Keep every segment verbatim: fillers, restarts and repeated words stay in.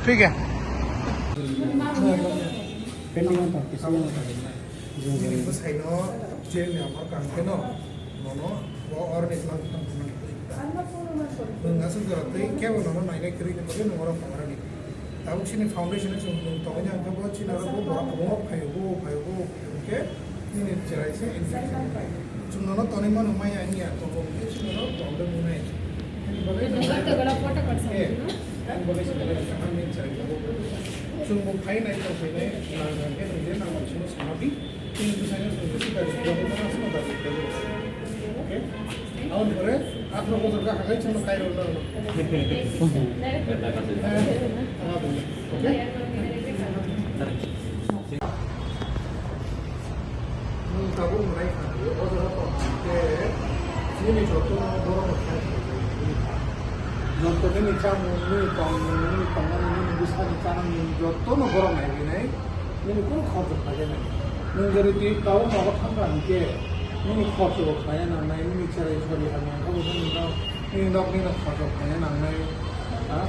ठीक है। Pending on to, kisa. Nini bwsaino jail ni amar kang kheno, nono bo oroni lang thang thang. Nwng aswk jora twi kebo nono nainai kwrwi ni bagwi nwng oro tongrani. Tabuk chini foundation o chwng nwng tongwi nang khe bo chini oro bo borok kwbangma phaio, bo phaio, bo hwnkhe nini chwrai se infection wngnai. Chwng nono tonwi mano maya wngya, tongo hwnkhe chini oro problem wngnai. Ani bagwi Photo, photo, photo, photo, photo, eh, photo. Ani bagwi se belai kaham nini chwrai tongo. Chwng bo phai nai tong phainai, nang nang khe nwng je nang sino sama di. Chini bwsai no chwng bisi gari, joto no aswk no gari, gari. Okay? Aboni pore atharo bojor ka hakai chwng no kairo no. Eh, okay? Nwng tabuk nai kha, o jaga tong khe, nini joto no borok no khai kha. Joto nini chamung, nini tongmung, nini tongnani, nini bwsani chanani, joto no borok nai khe nai. Nini kunu khoroksa khlaiya nai. Nwng jodi twi tabuk nogo thangkha hinkhe, nini khoroksa bo khlaiya nangnai, nini cherai sori hamya wngkha bo nini nok, nini nok nini khoroksa khlaiya nangnai. Ha?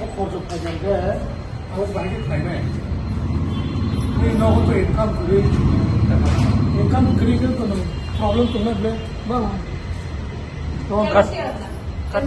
O khoroksa khlaiya hinkhe, abo bahai khe khlainai. Nini nogo to income kwrwi, income kwrwi khe to nwng problem tongnai ble. Ba. Cut. Cut.